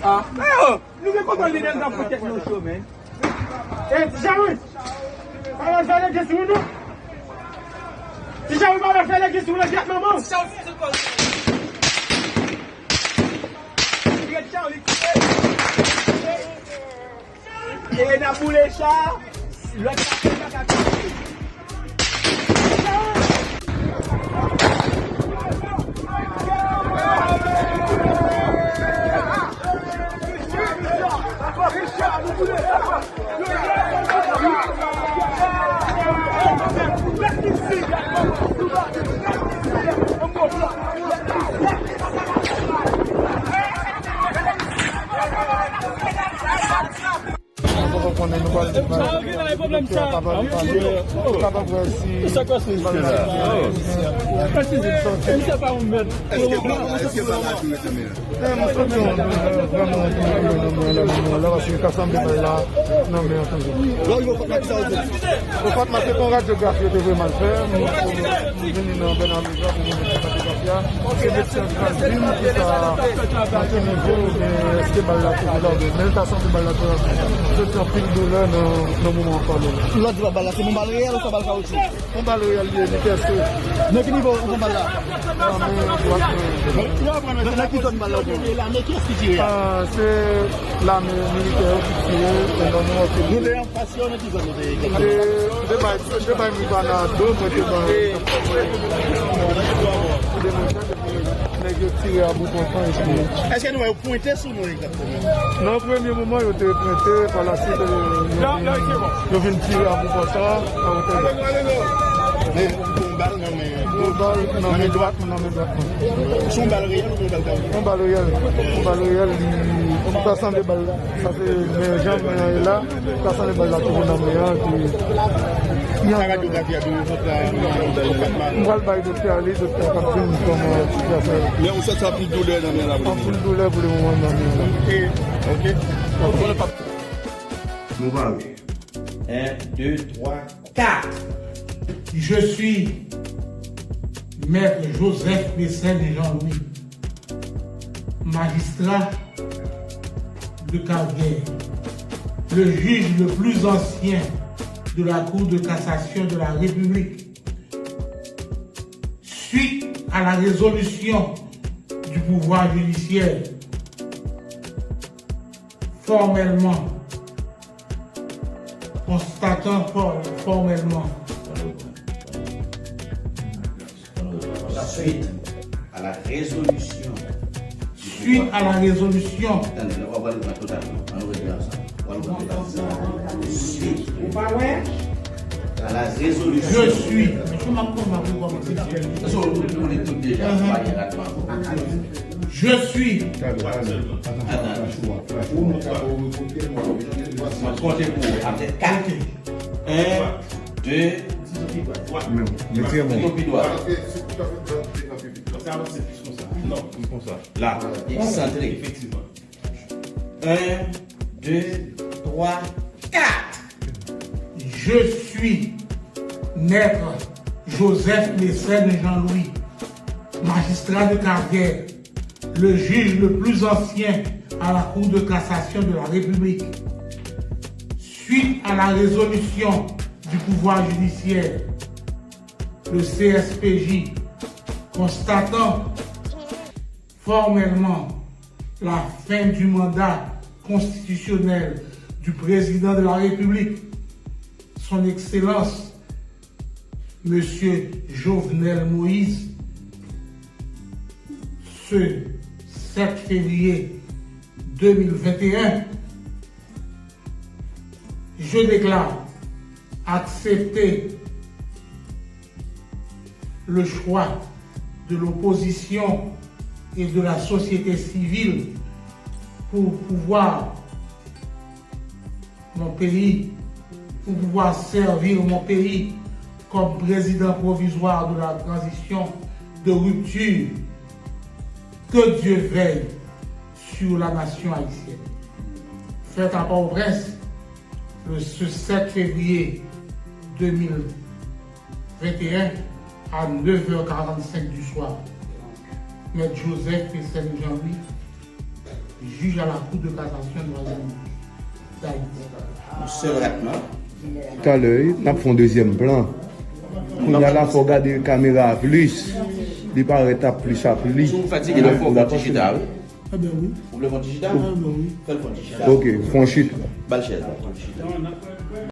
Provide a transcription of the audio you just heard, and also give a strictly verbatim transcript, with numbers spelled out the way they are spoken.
Yo, nou gen konprann lidè n ap fout tèt nou cho, men. E, Ti Chawi, pa wè fè legliz sou nou. Ti Chawi, pa wè fè legliz sou nou, gyèt manman. Ti Chawi, ti Chawi. E n ap boule cha, lòt pa ka kanpe. Nou poko konnen, nou pral di bagay. Kapab pale, kapab wè si. Èske pa ou menm? Èske pa ou menm? Èske pa ou menm? Eh, nou santi yon, eh, vrèman yon pwoblèm nan men an la, paske yo ka sanble bay la nan men an toujou. Lè w rive Fatma, ki sa w di? Bon, Fatma, se yon radyografi yo te voye m al fè, m vini nan Bènal Rouge la pou mwen fè radyografi a. Se medsen an ki pral di m ki sa, nan ki nivo, oubyen èske bal la te la, oubyen, men l ta sanble bal la te la. M santi anpil doulè nan, nan moman an pale la. Lè w di w ap bal la, se yon bal reyèl ou se bal kawotchou? Yon bal reyèl li ye, li tèse. Nan ki nivo ou pran bal la? Nan men dwat mwen. Nan, nan, nan ki zòn bal la pran? Lame, kiyès ki tire a? Ah, se lame militè yo ki tire, e nan moman ke nou te anfas yo, nan ki zòn nou te? Te, te bay, te bay Mivana do, mwen te bay, te bay nèg yo tire a bout kontan, epi. Èske nou wè yo pwente sou nou egzakteman? Nan premye moman, yo te pwente, pa la swit, yo, yo vin, yo vin tire a bout kontan, a wotè. Men, yon bal nan men, yon bal nan men dwat mwen, nan men dwat mwen. Se yon bal reyèl oubyen yon bal kawotchou? Yon bal reyèl. Yon bal reyèl, li, li pa sanble bal la. Sa se men jan men an ye la. Sa sanble bal la toujou nan men an, epi. Sa radyografi a di w, sot la, nan, nan, nan Fatma. M pral bay doktè a li, doktè a k ap di m kòman sitiyasyon an ye. Men ou santi anpil doulè nan men an la pou le moman? Anpil doulè pou le moman nan men an la. Ok, ok. Nou pare. Un, deux, trois, quatre. Je suis Maître Joseph Mécène Jean-Louis, magistrat de carrière, le juge le plus ancien de la Cour de cassation de la République, suite à la résolution du pouvoir judiciaire, formellement, constatant for-, formellement. Suite à la résolution. Suite à la résolution. Tande, nou pa pale pran totalman. Ann nou rete ansanm. Ou pa wè? Suite à la résolution. Je suis. Je suis. Mwen konte pou ou. Apre kat. Un, deux, pi dwat. Sa avanse plis konsa. Non, konsa. La, eksantre. Efektivman. Un, deux, trois, quatre. Je suis Maître Joseph Mécène Jean-Louis, magistrat de carrière, le juge le plus ancien à la Cour de cassation de la République. Suite à la résolution du pouvoir judiciaire, le C S P J, constatant formellement la fin du mandat constitutionnel du président de la République, son Excellence, Monsieur Jovenel Moïse, ce sept février deux mille vingt et un, je déclare accepter le choix de l'opposition et de la société civile pour pouvoir mon pays, pour pouvoir servir mon pays comme président provisoire de la transition de rupture. Que Dieu veille sur la nation haïtienne. Fête à Port-au-Prince, le, ce sept février deux mille vingt et un à neuf heures quarante-cinq du soir. Maître Joseph Mécène Jean-Louis, Juge à la Cour de cassation de la République d'Haïti. Sèl rat nan. Talè, wi, n ap fè yon dezyèm plan. Kounye a la, fò w gade kamera a plis. Li parèt ap plis ap li. Si w fatige, la fò w fè yon ti chita, wi. Ah ben oui. Ou vle fè yon ti chita? Ah ben oui. Fè l fè yon ti chita. Ok, fè yon chita. Ba l chèz la, fè yon ti chita.